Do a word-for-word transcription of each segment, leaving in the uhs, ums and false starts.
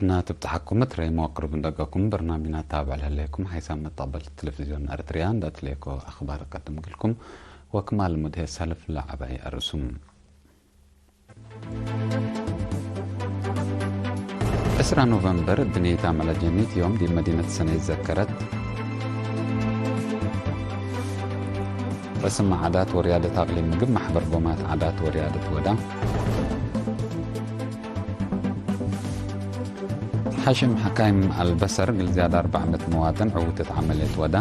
እናትብጽሐኩም እትረይሞ ቅሩብ እንደገኩም በርናምጅና ታብዕ ለህሌኩም ሓይሳም መተቅበልት ቴሌቪዝዮን ኤረትርያ እንደ አትሌኮ አኽባር እቀድም እግልኩም ወክማል ሙድሄ ሰልፍ ለዐባይ አርእሱም። ዕስራ ኖቨምበር፣ እድንየት አምዕል አጀኒት ዮም ዲብ መዲነት ሰኔ ይዘከረት። ቅስም ዓዳት ወርያደት አቅሊም ምግብ ማሕበር ጎማት ዓዳት ወርያደት ወዳ። ሐሽም ሐካይም አልበሰር እግል ዝያድ አርበዕ ምእት መዋጥን ዕውትት ዐመልየት ወዳ።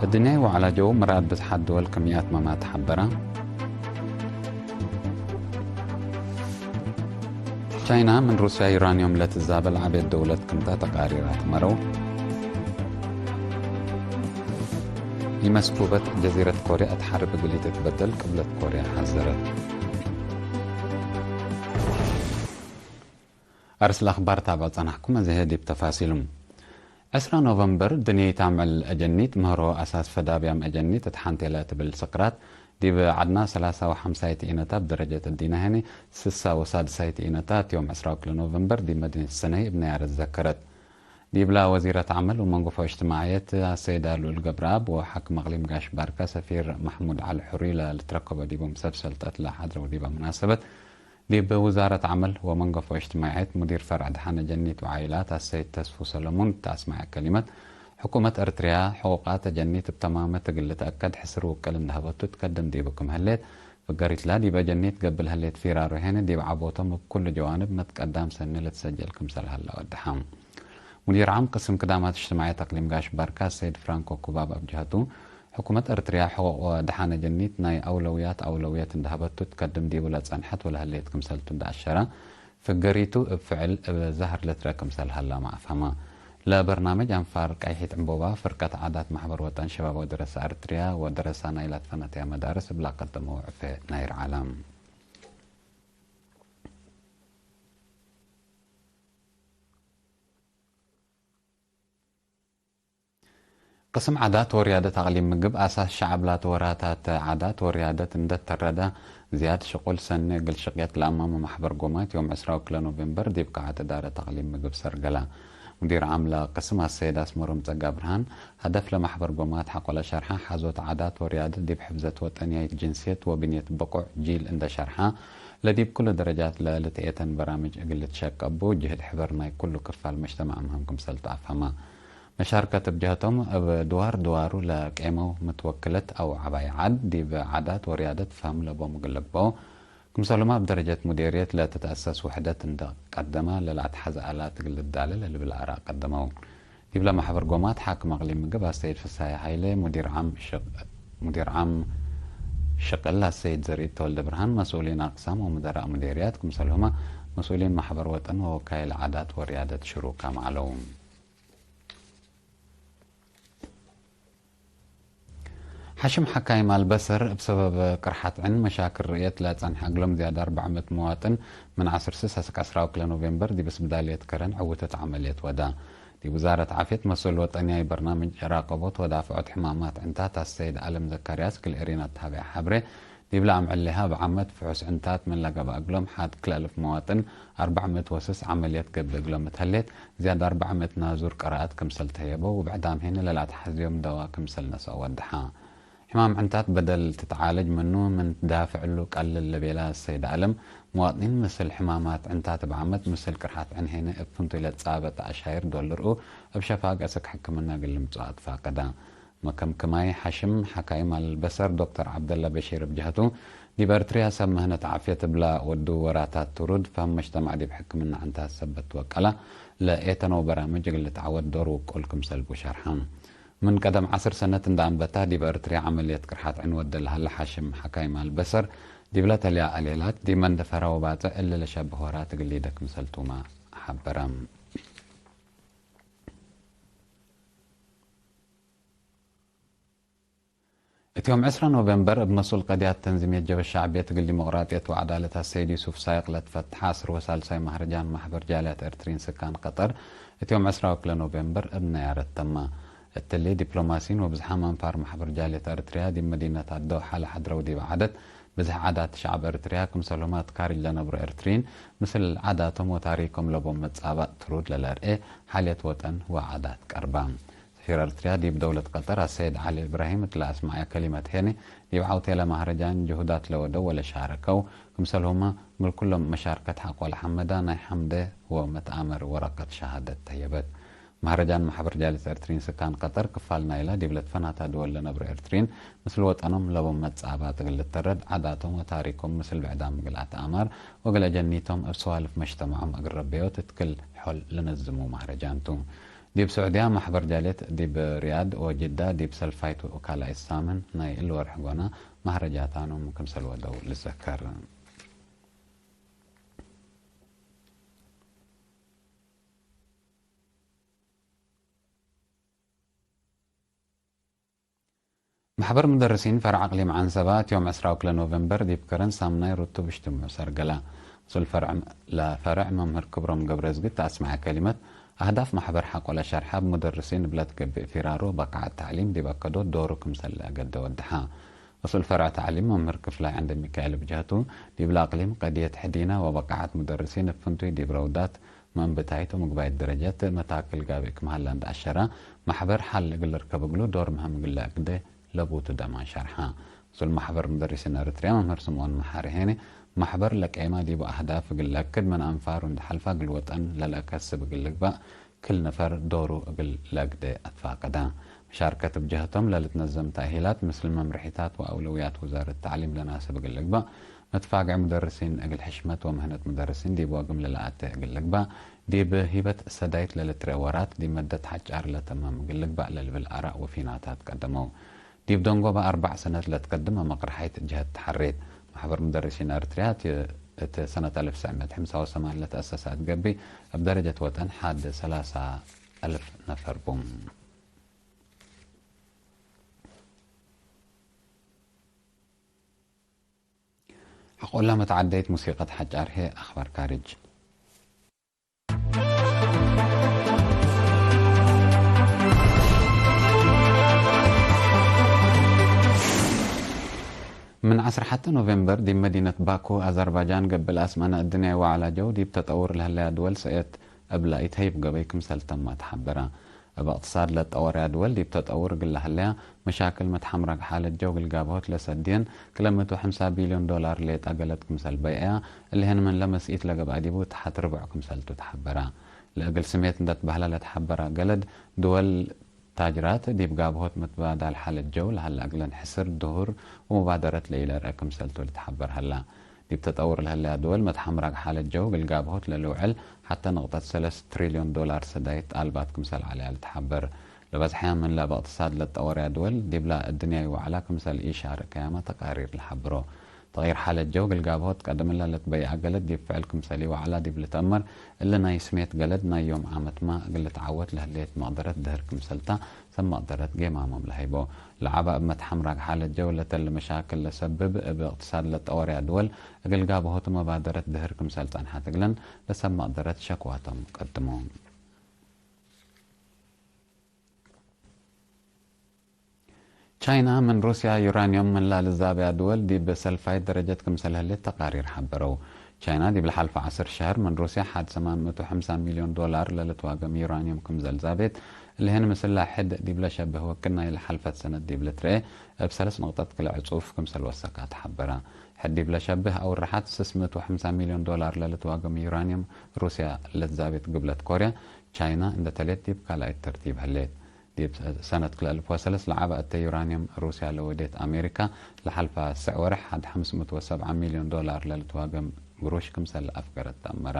እድንያይ ወዐላጀው ምራድ ብዝሓት ድወል ክምያት መማት ሐበራ። ቻይና ምን ሩስያ ዩራንዮም ለትዛበል ዐቤት ደውለት ክምታ ተቃሪራት መረው። ኢመስኩበት ጀዚረት ኮርያ እት ሐርብ እግል ኢትትበደል ቅብለት ኮርያ ሐዘረት። አርስ ለአኽባር ታብዕ ጸናሕኩም፣ አዜ ህዬ ዲብ ተፋሲሉ። ዕስራ ኖቨምበር፣ ድንየት አምዕል አጀኒት ምህሮ አሳስ ፈዳብያም አጀኒት እት ሐንቴ ለትብል ስቅራት፣ ዲብ ዐድና ሰላሳ ወሐምሳይት ኢነታት፣ ደረጀት እዲነ ህኒ ስሳ ወሳድሳይት ኢነታት፣ ዮም ዕስራ ወክልኤ ኖቨምበር ዲብ መዲነት ሰነይ እብ ነያረት ዘከረት። ዲብላ ወዚረት ዐመል ወመንገፎ እጅትማዕየት አሰይድ አሉል ገብረአብ ወሐክም አቅሊም ጋሽ ባርካ ሰፊር መሕሙድ ዐሊ ሑሪ ለልትረከቦ ዲቡ ምሰልሰል ተአትለ ሐድረው ዲበ ሙናሰበት፣ ዲብ ውዛረት ዐመል ወመንገፎ እጅትማዕየት ሙዲር ፈርዕ ደሓን አጀኒት ወዓኢላት አሰይድ ተስፉ ሰለሙን እት አስመዐ ከሊመት፣ ሕኩመት ኤረትርያ ሕቁቃት አጀኒት እብ ተማመት እግል ልትአከድ ሕስር ውቅል እንዴ ሀበቱ ትከድም ዲቡ ክም ህሌት፣ ፍገሪትላ ዲብ አጀኒት ገብእ ለህሌት ፊራሩ ሄነ ዲብ ዐቦቶም እብ ኩሉ ጀዋንብ መትቀዳም ሰኒ ልትሰጀል ክምሰል ሀላ ወደሐ። ሙዲር ዓም ቅስም ክዳማት እጅትማዕየት አቅሊም ጋሽ ባርካ ሰይድ ፍራንኮ ኩባብ አብ ጀሀቱ፣ ሕኩመት ኤረትርያ ሕቁቅ ወደሓን አጀኒት ናይ አውለውያት አውለውየት እንዴ ሀበቱ ትከድም ዲቡ ለጸንሐት ወለህሌት ክምሰልቱ እንዴ አሸረ፣ ፍገሪቱ እብ ፍዕል እብ ዘሀር ልትረአ ክምሰል ሀላመ አፍሀመ። ለበርናምጅ አንፋር ቀይሒት ዕንቦባ፣ ፍርቀት ዓዳት ማሕበር ወጠን ሸባብ ወደረሰ ኤረትርያ ወደረሳ ናይላ ትፈነተያ መዳርስ እብ ለአቀደመው ዕፌ ናይር ዐለ። ቅስም ዓዳት ወርያደት አቅሊም ምግብ አሳስ ሸዐብ ላተ ወራታት ዓዳት ወርያደት እንዴ ተረደ፣ ዝያድ ሽቁል ሰኒ እግል ሽቅየት ለአማመ ማሕበር ጎማት ዮም ዕስራ ወክልኤ ኖቬምበር ዲብ ቀዓት እዳረት አቅሊም ምግብ ሰርገለ። ሙዲር ዓም ለቅስም አሰይድ አስመሮም ጸጋ ብርሃን፣ ሀደፍ ለማሕበር ጎማት ሐቆለ ሸርሐ፣ ሐዞት ዓዳት ወርያደት ዲብ ሕፍዘት ወጠንያይት ጅንስየት ወብንየት ብቁዕ ጂል እንዴ ሸርሐ፣ ለዲብ ኩሉ ደረጃት ለልትኤተን በራምጅ እግል ልትሸቀቡ፣ ጅህድ ሕበር ናይ ኩሉ ክፋል መጅተማዕ ምህም ክምሰልቱ አፍሀመ። መሻርከት እብ ጀህቶም፣ እብ ድዋር ድዋሩ ለቄመው ምትወክለት አው ዐባይ ዐድ፣ ዲብ ዓዳት ወርያደት ፈህም ለቦም እግል ልግበኦ፣ ክምሰሉመ እብ ደረጀት ሙዴርየት ለትትአሰስ ውሕደት እንዴ ቀደመ ለለአትሐዜ አላት እግል ልዳለ ለልብል አራእ ቀደመው። ዲብለ መሕበር ጎማት ሓክም አቅሊም ምግብ አሰይድ ፍሳዬ ሀይሌ፣ ሙዲር ዓም ሽቅ-፣ ሙዲር ዓም ሽቅል አሰይድ ዘርኢት ተወልደ ብርሃን፣ መስኡሊን አቅሳም ወሙደራእ ሙዴርያት፣ ክምሰልሁመ መስኡሊን መሕበር ወጠን ወወካይል ዓዳት ወርያደት ሽሩካም ዐለው። ሐሽም ሐካይም አልበሰር፣ እብ ሰበብ ቅርሐት ዕን መሻክል ርእየት ለጸንሐ እግሎም ዝያድ አርበዕ ምእት መዋጥን ምን ዐስር ስስ አስክ ዐስራ ወክልኤ ኖቬምበር ዲብ ስብዳልየት ከረን ዕውተት ዐመልየት ወዳ። ዲብ ውዛረት ዓፍየት መስኡል ወጠንያይ በርናምጅ ራቀቦት ወዳፍዖት ሕማማት ዕንታት አሰይድ አለም ዘካርያስ ክል ኤሪና ታብዕ ሐብሬ፣ ዲብለ አምዕሌሀ እብ ዓመት ፍሑስ ዕንታት ምን ለገብአ እግሎም ሐድ ክልኤ አልፍ መዋጥን አርበዕ ምእት ወስስ ዐመልየት ገብእ እግሎም እት ህሌት፣ ዝያድ አርበዕ ምእት ናዙር ቀራአት ክምሰል ተህየበው፣ ወብዕዳም ሄነ ለለአትሐዝዮም ደዋ ክምሰል ነስኦ ወደሐ። ሕማም ዕንታት በደል ትትዓለጅ ምኑ ምን ትዳፍዕ እሉ ቀልል ለቤለ ሰይድ አለም፣ መዋጥኒን ምስል ሕማማት ዕንታት እብ ዓመት ምስል ቅርሐት ዕን ሄነ እብ ፍንቱይ ለትጻበጥ አሻይር ዶል ልርኡ እብ ሸፋግ አሰክ ሕክምና እግል ልምጽኦ አትፋቀደ። መከምክማይ ሐሽም ሐካይም አልበሰር ዶክተር ዐብደለ በሺር እብ ጀህቱ፣ ዲብ ኤርትርያ ሰብ ምህነት ዓፍየት እብለ ወዱ ወራታት ትሩድ ፈህም መጅተማዕ ዲብ ሕክምና ዕንታት ሰበት ትወቀለ፣ ለኤተነው በራምጅ እግል ልትዐወት ዶር ውቁል ክምሰል ቡ ሸርሐ። ምን ቀደም ዐስር ሰነት እንደ አንበታ ዲብ ኤርትርያ ዐመልየት ቅርሐት ዕን ወደ ለሀለ ሐሽም ሐካይም አልበሰር፣ ዲብለ ተልያ አሌላት፣ ዲብ መንደፈራ ወባጽዕ እሊ ለሸብህ ወራት እግል ሊደ ክምሰልቱመ ሐበረ። እት ዮም ዕስራ ኖቬምበር፣ እብ መስኡል ቀድያት ተንዚምየት ጀብህት ሸዕብየት እግል ዲሞቅራጥየት ወዐዳለት አሰይድ ዩሱፍ ሳይቅ ለትፈትሐ ዐስር ወሳልሳይ መህረጃን ማሕበር ጃልያት ኤርትርዪን ስካን ቀጠር፣ እት ዮም ዕስራ ወክልኤ ኖቬምበር እብ ነያረት ተመ። እትሊ፣ ዲፕሎማሲን ወብዝሓም አንፋር ማሕበር ጃልየት ኤርትርያ ዲብ መዲነት አዶሐ ለሐድረው ዲብ ዐደት፣ ብዝሕ ዓዳት ሸዐብ ኤርትርያ፣ ክምሰልሁመ እት ካርጅ ለነብሩ ኤርትርይን፣ ምስል ዓዳቶም ወታሪኮም ለቦም መጻባጥ ትሩድ ለለርኤ ሓልየት ወጠን ወዓዳት ቀርባ። ሰፊር ኤርትርያ ዲብ ደውለት ቀጠር አሰይድ ዐሊ እብራሂም እት ለአስመዐ ከሊመት ሄኒ፣ ዲብ ዐውቴለ መሀረጃን ጅሁዳት ለወደው ወለሻረከው፣ ክምሰልሁመ እግል ኩሎም መሻርከት ሐቆ ለሐመዳ ናይ ሐምደ ወመትአመር ወረቀት ሸሃደት ተህየበት። መሀረጃን መሕበር ጃልየት ኤርትርይን ስካን ቀጠር ክፋል ናይላ ዲብ ለትፈናታ ድወል ለነብሩ ኤርትርይን ምስል ወጠኖም ለቦም መጻባጥ እግል ልተረድ ዓዳቶም ወታሪኮም ምስል ብዕዳም እግል አትአማር ወእግል አጀኒቶም እብ ሰዋልፍ መጅተመዖም እግል ረበዮት እት ክል ሖል ለነዝሙ መሀረጃን ቱ። ዲብ ስዑድያ መሕበር ጃልየት ዲብ ሪያድ ወጅዳ ዲብ ሰልፋይቱ ካልኣይት ሳምን ናይ እሊ ወርሕ ጎና መሀረጃታኖም ክምሰል ወደው ልዘከር። መሕበር ሙደርሲን ፈርዕ አቅሊም ዐንሰበ፣ እት ዮም ዕስራ ወክልኤ ኖቬምበር ዲብ ከረን ሳምናይ ርቱብ እጅትምዑ ሰርገላ። መስኡል ፈርዕ ለፈርዕ መምህር ክብሮም ገብረዝጊ እት አስመዐ ከሊመት፣ አህዳፍ መሕበር ሐቆ ለሸርሐ፣ እብ ሙደርሲን እብ ለትገብእ ፊራሮ በቃዐት ተዕሊም ዲብ አከዶት ዶሩ ክምሰል ለአገደ ወደሐ። መስኡል ፈርዕ ተዕሊም መምህር ክፍላይ ዐንደሚካኤል እብ ጀህቱ፣ ዲብለ አቅሊም ቀድየት ሕዲነ ወበቃዐት ሙደርሲን እብ ፍንቱይ ዲብ ረውዳት መእንብታይት ወምግባይት ደረጀት መታክል ጋብእ ክም ሀለ እንዴ አሸረ፣ መሕበር ሐል እግል ልርከብ እግሉ ዶር ምህም እግል ለአግደ ለቡቱ ደማን ሸርሐ። መስኡል መሕበር ሙደርሲን ኤረትርያ መምህር ስምኦን መሐሪ ሄኒ፣ መሕበር ለቄመ ዲቡ አህዳፍ እግል ለአክድ ምን አንፋሩ እንዴ ሐልፈ እግል ወጠን ለለአከስብ እግል ልግበእ ክል ነፈር ዶሩ እግል ለአግደ አትፋቀደ። መሻርከት እብ ጀህቶም ለልትነዘም ተእሂላት ምስል መምርሒታት ወአውለውያት ውዛረት ተዕሊም ለናስብ እግል ልግበእ፣ መትፋግዒ ሙደርሲን እግል ሕሽመት ወምህነት ሙደርሲን ዲብ ወግም ለለአቴ እግል ልግበእ፣ ዲብ ሂበት ሰዳይት ለልትረኤ ወራት ዲብ መደት ሐጫር ለተመም እግል ልግበእ ለልብል አራእ ወፊናታት ቀደመው። ዲብ ደንጎበ አርበዕ ሰነት ለትቀድመ መቅርሐይት ጀህት ተሐሬት። መሕበር ሙደርሲን ኤረትርያ እት ሰነት አልፍ ወትሰዕ ምእት ወሐምሳ ወሰማንየ ለተአሰሰ እት ገብእ፣ እብ ደረጀት ወጠን ሐድ ሰላሳ አልፍ ነፈር ቡ። ሐቆላ መትዓደይት ሙሲቀት ሐጫር ህዬ አኽባር ካርጅ። ምን ዐስር ሐቴ ኖቬምበር ዲብ መዲነት ባኩ አዘርባጃን ገብእ ለአስመነ እድንያይ ወዐላ ጀው ዲብ ተጠውር ለህለያ ድወል ሰእየት እብላ ኢተህይብ ገበይ ክምሰል ተመ ተሐበረ። እብ እቅትሳድ ለትጠወረያ ድወል ዲብ ተጠውር እግል ለሀለያ መሻክል መትሐምራግ ሓለት ጀው እግል ጋብሆት ለሰድየን ክለ ምእት ወሐምሳ ቢልዮን ዶላር ሌጠ ገለድ ክምሰል በይዐያ፣ እሊህን ምንለ መስኢት ለገብአ ዲቡ ተሐት ርቡዕ ክምሰልቱ ተሐበረ። ለእግል ስሜት እንዴ ትበህለ ለተሐበረ ገለድ ድወል ታጅራት ዲብ ጋብሆት መትባዳል ሓለት ጀው ለሀለ እግለን ሕስር፣ ድሁር ወሙባደረት ለኢለርአ ክምሰልቱ ልትሐበር ሀላ። ዲብ ተጠውር ለህለያ ድወል መትሐምራግ ሓለት ጀው እግል ጋብሆት ለልውዕል ሐተ ንቅጠት ሰለስ ትሪልዮን ዶላር ሰዳይት ጣልባት ክምሰል ዐለያ ልትሐበር። ለበዝሐያ ምንለ እብ እቅትሳድ ለትጠወረያ ድወል ዲብላ እድንያይ ወዐላ ክምሰል ኢሻርእ ከያመ ተቃሪር ለሐብሮ። ተቅይር ሓለት ጀው እግል ጋብሆት ቀደምለ ለትበይዐ ገለድ ዲብ ፍዕል ክምሰል ኢወዐላ ዲብ ልትአመር፣ እሊ ናይ ስሜት ገለድ ናይ ዮም ዓመትመ እግል ልትዓወት ለህሌት መቅደረት ድህር ክምሰልታ ሰብ መቅደረት ጌማሞም ለሀይቦ። ለዐበ እብ መትሐምራግ ሓለት ጀው ለተሊ መሻክል ለሰብብ፣ እብ እቅትሳድ ለትጠወረያ ድወል እግል ጋብሆቱ መባደረት ድህር ክምሰል ጸንሐት እግለን ለሰብ መቅደረት ሸክዋቶም ቀድሞ። ቻይና ምን ሩስያ ዩራንዮም ምን ለልዛብያ ድወል ዲብ ሰልፋይት ደረጀት ክምሰል ህሌት ተቃሪር ሐበረው። ቻይና ዲብ ለሐልፈ ዐስር ሸህር ምን ሩስያ ሐድ ሰማን ምእት ወሐምሳ ሚልዮን ዶላር ለልትዋገም ዩራንዮም ክም ዘልዛቤት፣ እሊህን ምስላ ሕድ ዲብ ለሸብህ ወክድ ናይ ለሐልፈት ሰነት ዲብ ልትርኤ እብ ሰለስ ንቅጠት ክልኤ ዕጹፍ ክምሰል ወሰካ ተሐበረ። ሕድ ዲብ ለሸብህ አውርሐት ስስ ምእት ወሐምሳ ሚልዮን ዶላር ለልትዋገም ዩራንዮም ሩስያ ለትዛቤት ግብለት ኮርያ፣ ቻይና እንደ ተሌት ዲብ ካልኣይት ተርቲብ ህሌት። ዲብ ሰነት ክልኤ አልፍ ወሰለስ ለዐበ እተ ዩራንዮም ሩስያ ለወዴት አሜሪካ፣ ለሐልፈ ስዕ ወርሕ ሐድ ሐምስ ምእት ወሰብዓ ሚልዮን ዶላር ለልትዋገም ግሩሽ ክምሰል አፍገረት ተአመረ።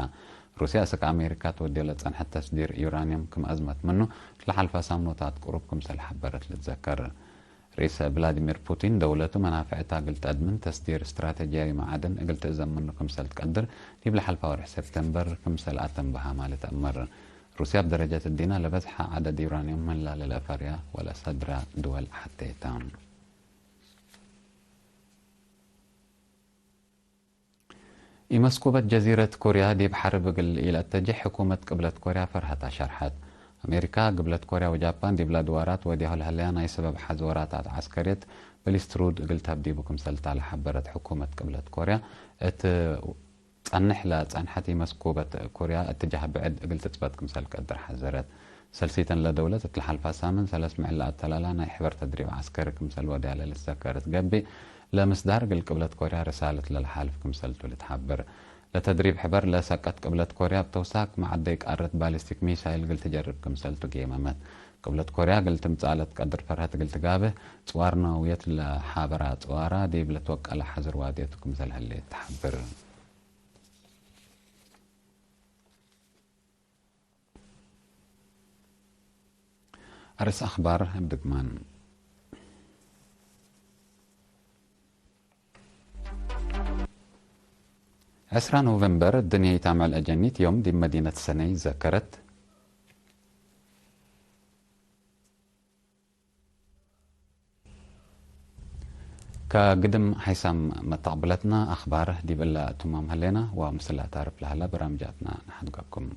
ሩስያ እስክ አሜሪካ ትወዴ ለጸንሐት ተስዲር ዩራንዮም ክም አዝመት ምኑ፣ ለሐልፈ ሳምኖታት ቅሩብ ክምሰል ሐበረት ልትዘከር። ርኢስ ቭላዲሚር ፑቲን፣ ደውለቱ መናፍዕታ እግል ተአድምን ተስዲር ስትራተጂያዊ መዓድን እግል ትእዘም ምኑ ክምሰል ትቀድር፣ ዲብ ለሐልፈ ወርሕ ሴፕቴምበር ክምሰል አተንበሃ ማለት አመር። ሩስያ እብ ደረጀት እዲና ለበዝሐ ዐደድ ዩራንዮም ምን ላለ ለአፈርያ ወለሰድራ ድወል ሐቴ ተ። ኢመስኩበት ጀዚረት ኮርያ ዲብ ሐርብ እግል ኢለአተጅህ ሕኩመት ቅብለት ኮርያ ፈርሀት አሸርሐት። አሜሪካ፣ ግብለት ኮርያ ወጃፓን ዲብለ ድዋራት ወዴሆ ለህለያ ናይ ሰበብ ሐዝ ወራታት ዐስከርየት በሊስትሩድ እግል ተህብ ዲቡ ክምሰልታ ለሐበረት ሕኩመት ቅብለት ኮርያ፣ እት ጸንሕ ለጸንሐት ኢመስኩበት ኩርያ እትጃህ ብዕድ እግል ትጽበጥ ክምሰል ቀድር ሐዘረት። ሰልሲተን ለደውለት እት ለሐልፋ ሳምን ሰለስ ምዕል ለአተላላ ናይ ሕበር ተድሪብ ዐስከሪ ክምሰል ወድያ ለልትዘከር እት ገብእ፣ ለምስዳር እግል ቅብለት ኮርያ ርሳለት ለለሓልፍ ክምሰልቱ ልትሐብር። ለተድሪብ ሕበር ለሰቀት ቅብለት ኮርያ እብ ተውሳክ መዓደይ ቃርት ባሊስቲክ ሚሳይል እግል ትጀርብ ክምሰልቱ ጌመመት። ቅብለት ኮርያ እግል ትምጽእ ለትቀድር ፈርሀት እግል ትጋብህ፣ ጽዋር ነውየት ለሓበራ ጽዋራ ዲብ ልትወቀለ ሐዝር ዋድየቱ ክምሰል ህሌት ተሐብር። አርእስ አኽባር እብ ድግማን። ዕስራ ኖቨምበር፣ እድንያይት አምዕል አጀኒት ዮም ዲብ መዲነት ሰኔ ይዘከረት። ከግድም ሐይሳም መተቅብለትና አኽባር ዲብ እለ ትማም ህሌና፣ ወምስል አታርፍ ለሀላ በራምጃትና ነሐድጋኩም።